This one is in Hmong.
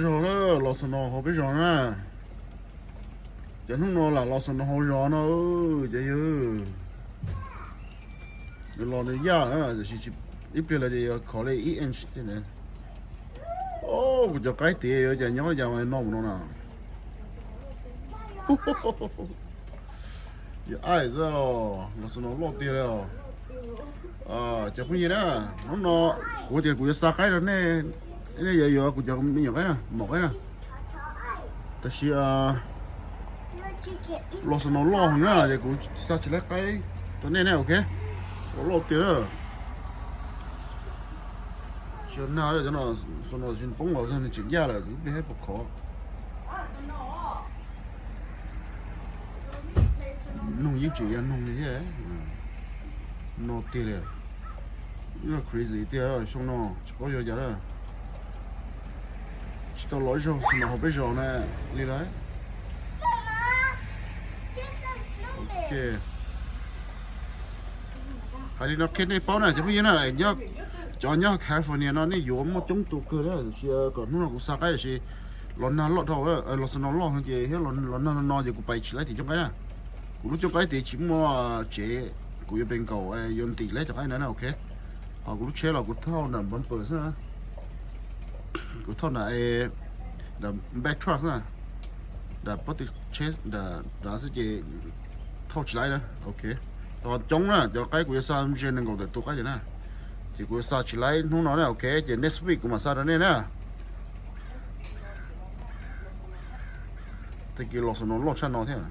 Zog na, los snow hauv peb zos na. Ces hnub no lam los snow hauv zos no, ces yog nws los nws yaj na, tiam sis ib pliag lawm ces yuav khov li ib inch thiab na. Kuv cov qaib tiav yuav cas nyob li cas no mus no na. Yog aim xwb, los snow loj tiag li os. Cov phooj ywg na, hnub no kuv tias kuv yuav xa qaib rau nej, nej yuav yuav kuv cov me nyuam qaib na, maum qaib na. Tab sis los snow loj heev na, ces kuv xa tsis laib qaib rau nej na, ok. Ua loj tiag na. Tsis yog nag, cov no snow tsis poob los nws tseem yaj lawm, ib pliag puas khov. Noog yeej tseem yog noog li thiab. No tiag li. Crazy tiag, xyoo no tsis paub yog cas lawm. Tsis tau los ib zaug snow hauv peb zos na li lawm. Hais li no qhia nej paub na cov phooj ywg na, cov nyob California no nej yuav muaj coob tus kawg na, tiam sis kom hnub no kuv xa qaib tiam sis los nag loj dhau, los snow loj heev ces thiab los nag no ces kuv pais tsis laib tim coob qaib na. Kuv lub coob qaib tid tsis muaj tsev, kuv yuav pes nkaum yuav ntim laib cov qaib ntawd na, ok. Ho kuv lub tsheb los kuv thauj nram bumper xwb na. Kuv thauj nram, nram back truck xwb na, nram pob tw tsheb nram xwb ces thauj tsis laib na, ok. Ho coob na, cov qaib kuv yuav xa ze nees nkaum tawm tus qaib li na, ces kuv yuav xa tsis laib hnub no na, ok, ces next week kuv mam xa rau nej na. Tag kis los snow loj tshaj no thiab.